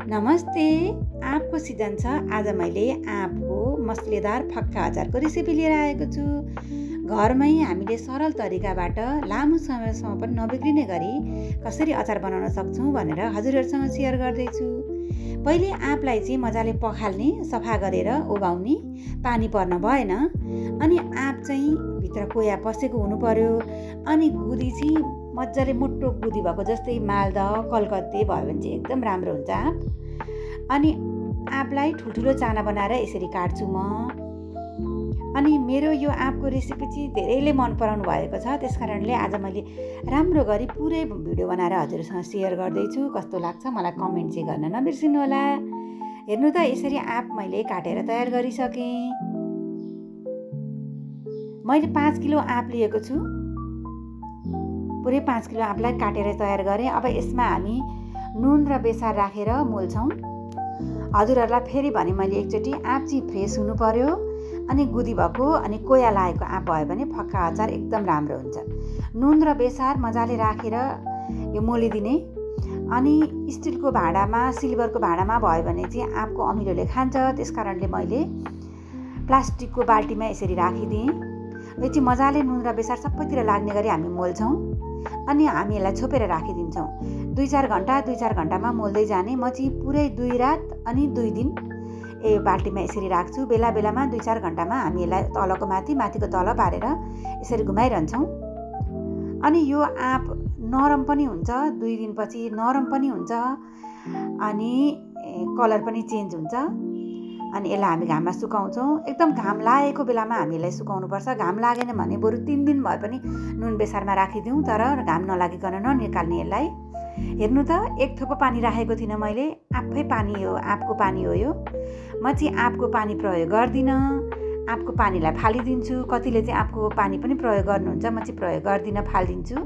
नमस्ते। आँपको सिजन छ। आज मैले आँपको मसलेदार फक्का अचारको रेसिपी लिएर आएको छु। घरमै हामीले सरल तरिकाबाट लामो समयसम्म पनि नबिग्रिने गरी कसरी अचार बनाउन सक्छौँ भनेर हजुरहरूसँग सेयर गर्दैछु। पहिले आँपलाई चाहिँ मजाले पखाल्ने, सफा गरेर उगाउने, पानी पर्न भएन। अनि आँप चाहिँ भित्र कोया पसेको हुनु पर्यो। अनि गुदी चाहिँ मजाले मोटो गुदी भएको, जस्तै मालदह, कलकत्ते भयो भने चाहिँ एकदम राम्रो हुन्छ आँप। अनि आँपलाई ठुल्ठुलो चाना बनाएर यसरी काट्छु म। अनि मेरो यो आँपको रेसिपी चाहिँ धेरैले मन पराउनु भएको छ, त्यस कारणले आज मैले राम्रो गरी पुरै भिडियो बनाएर हजुरसँग सेयर गर्दैछु। कस्तो लाग्छ मलाई कमेन्ट चाहिँ गर्न नबिर्सिनु होला। हेर्नु त, यसरी आँप मैले काटेर तयार गरिसकेँ। मैले 5 किलो आँप लिएको छु। पुरै 5 किलो आँपलाई काटेर तयार गरेँ। अब यसमा हामी नुन र बेसार राखेर मोल्छौँ। हजुरहरूलाई फेरि भने मैले एकचोटि आँप चाहिँ फ्रेस हुनु पर्यो, अनि गुदी भएको अनि कोया लागेको आँप भयो भने फक्का अचार एकदम राम्रो हुन्छ। नुन र बेसार मजाले राखेर यो मोलिदिने। अनि स्टिलको भाँडामा, सिल्भरको भाँडामा भयो भने चाहिँ आँपको अमिलोले खान्छ, त्यस कारणले मैले प्लास्टिकको बाल्टीमा यसरी राखिदिएँ। यो चाहिँ मजाले नुन र बेसार सबैतिर लाग्ने गरी हामी मोल्छौँ। अनि हामी यसलाई छोपेर राखिदिन्छौँ। 2-4 घन्टामा मोल्दै जाने। म चाहिँ पुरै 2 रात अनि 2 दिन बाल्टीमा यसरी राख्छु। बेला बेलामा 2-4 घन्टामा हामी यसलाई तलको माथि, माथिको तल पारेर यसरी घुमाइरहन्छौँ। अनि यो आँप नरम पनि हुन्छ, 2 दिनपछि नरम पनि हुन्छ, अनि कलर पनि चेन्ज हुन्छ। अनि यसलाई हामी घाममा सुकाउँछौँ। एकदम घाम लागेको बेलामा हामी यसलाई सुकाउनुपर्छ। घाम लागेन भने बरु 3 दिन भए पनि नुन बेसारमा राखिदिउँ, तर घाम नलागिकन ननिकाल्ने यसलाई। हेर्नु त, 1 थोपो पानी राखेको थिइनँ मैले, आफै पानी हो, आँपको पानी हो यो। म चाहिँ आँपको पानी प्रयोग गर्दिनँ, आँपको पानीलाई फालिदिन्छु। कतिले चाहिँ आँपको पानी पनि प्रयोग गर्नुहुन्छ, म चाहिँ प्रयोग गर्दिनँ, फालिदिन्छु।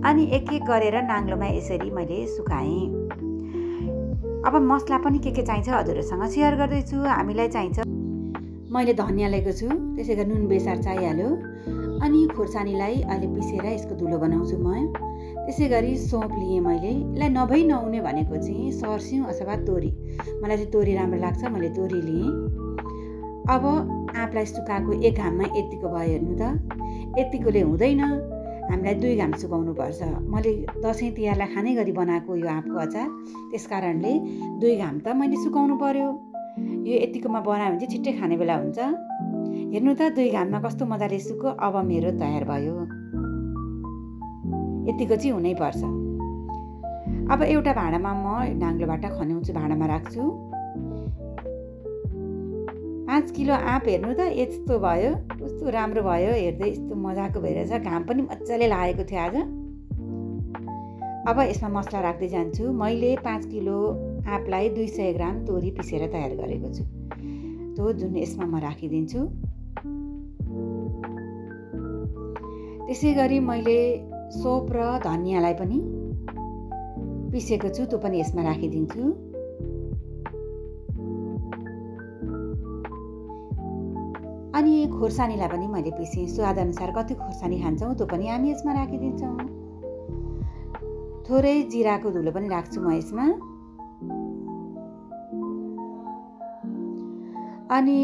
अनि एक एक गरेर नाङ्लोमा यसरी मैले सुकाएँ। अब मसला पनि के चाहिन्छ हजुरहरूसँग सेयर गर्दैछु। हामीलाई चाहिन्छ, मैले धनियाँ लिएको छु, त्यसै गरी नुन बेसार चाहिहाल्यो। अनि खोर्सानीलाई अहिले पिसेर यसको धुलो बनाउँछु म। त्यसै गरी सौँप लिएँ मैले। यसलाई नभई नहुने भनेको चाहिँ सर्स्यौँ अथवा तोरी। मलाई चाहिँ तोरी राम्रो लाग्छ, मैले तोरी लिएँ। अब आँपलाई सुकाएको एक घाममा यतिको भयो। हेर्नु त, यतिकोले हुँदैन, हामीलाई 2 घाम सुकाउनु पर्छ। मैले दसैँ तिहारलाई खाने गरी बनाएको यो आँपको अचार, त्यस कारणले 2 घाम त मैले सुकाउनु पर्यो। यो यतिकोमा बनायो भने चाहिँ छिट्टै खाने बेला हुन्छ। हेर्नु त, 2 घाममा कस्तो मजाले सुक्यो। अब मेरो तयार भयो। यतिको चाहिँ हुनैपर्छ। अब एउटा भाँडामा म नाङ्लोबाट खन्याउँछु, भाँडामा राख्छु। 5 किलो आँप हेर्नु त यस्तो भयो, कस्तो राम्रो भयो, हेर्दै यस्तो मजाको भइरहेछ। घाम पनि मजाले लागेको थियो आज। अब यसमा मसला राख्दै जान्छु। मैले 5 किलो आँपलाई 200 ग्राम तोरी पिसेर तयार गरेको छु, त्यो जुन यसमा म राखिदिन्छु। त्यसै गरी मैले सौँप र धनियाँलाई पनि पिसेको छु, त्यो पनि यसमा राखिदिन्छु। अनि खोर्सानीलाई पनि मैले पिसेँ। स्वादअनुसार कति खोर्सानी खान्छौँ त्यो पनि हामी यसमा राखिदिन्छौँ। थोरै जिराको धुलो पनि राख्छु म यसमा। अनि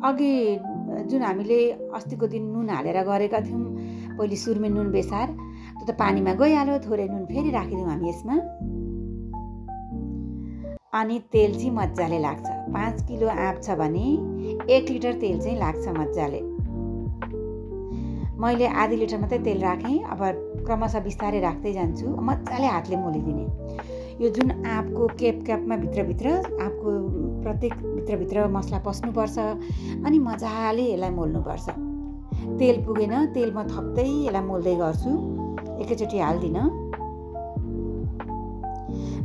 अघि जुन हामीले अस्तिको दिन नुन हालेर गरेका थियौँ, पहिले सुरुमै नुन बेसार, त्यो त पानीमा गइहाल्यो। थोरै नुन फेरि राखिदिउँ हामी यसमा। अनि तेल चाहिँ मजाले लाग्छ। 5 किलो आँप छ भने 1 लिटर तेल चाहिँ लाग्छ मजाले। मैले आधी लिटर मात्रै तेल राखेँ। अब क्रमशः बिस्तारै राख्दै जान्छु। मजाले हातले मोलिदिने। यो जुन आँपको क्यापमा भित्रभित्र आँपको प्रत्येक भित्रभित्र मसला पस्नुपर्छ। अनि मजाले यसलाई मोल्नुपर्छ। तेल पुगेन, तेल म थप्दै यसलाई मोल्दै गर्छु, एकैचोटि हाल्दिनँ।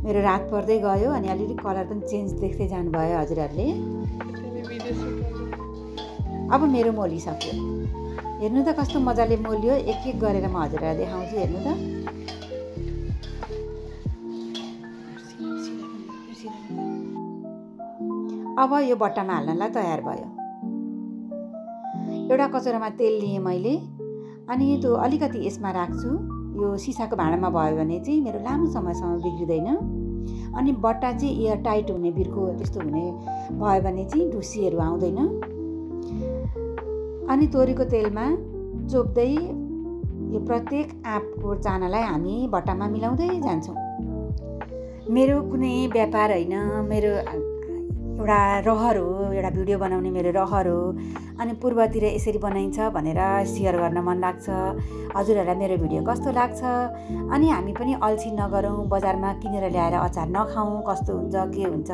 मेरो रात पर्दै गयो अनि अलिअलि कलर पनि चेन्ज देख्दै जानुभयो हजुरहरूले। अब मेरो मोलिसक्यो। हेर्नु त कस्तो मजाले मोल्यो। एक एक गरेर म हजुरहरूलाई देखाउँछु। हेर्नु त, अब यो बट्टामा हाल्नलाई तयार भयो। एउटा कचौरामा तेल लिएँ मैले, अनि त्यो अलिकति यसमा राख्छु। यो सिसाको भाँडामा भयो भने चाहिँ मेरो लामो समयसम्म बिग्रिँदैन। अनि बट्टा चाहिँ एयर टाइट हुने बिर्को त्यस्तो हुने भयो भने चाहिँ ढुसीहरू आउँदैन। अनि तोरीको तेलमा चोप्दै यो प्रत्येक आँपको चानालाई हामी बट्टामा मिलाउँदै जान्छौँ। मेरो कुनै व्यापार होइन, मेरो एउटा रहर हो, एउटा भिडियो बनाउने मेरो रहर हो। अनि पूर्वतिर यसरी बनाइन्छ भनेर सेयर गर्न मन लाग्छ। हजुरहरूलाई मेरो भिडियो कस्तो लाग्छ? अनि हामी पनि अल्छी नगरौँ, बजारमा किनेर ल्याएर अचार नखाउँ, कस्तो हुन्छ के हुन्छ,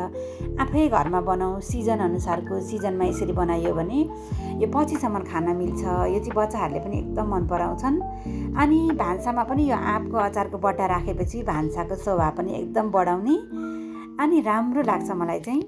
आफै घरमा बनाऊँ। सिजन अनुसारको सिजनमा यसरी बनाइयो भने यो पछिसम्म खान मिल्छ। यो चाहिँ बच्चाहरूले पनि एकदम मन पराउँछन्। अनि भान्सामा पनि यो आँपको अचारको बट्टा राखेपछि भान्साको शोभा पनि एकदम बढाउने अनि राम्रो लाग्छ मलाई चाहिँ।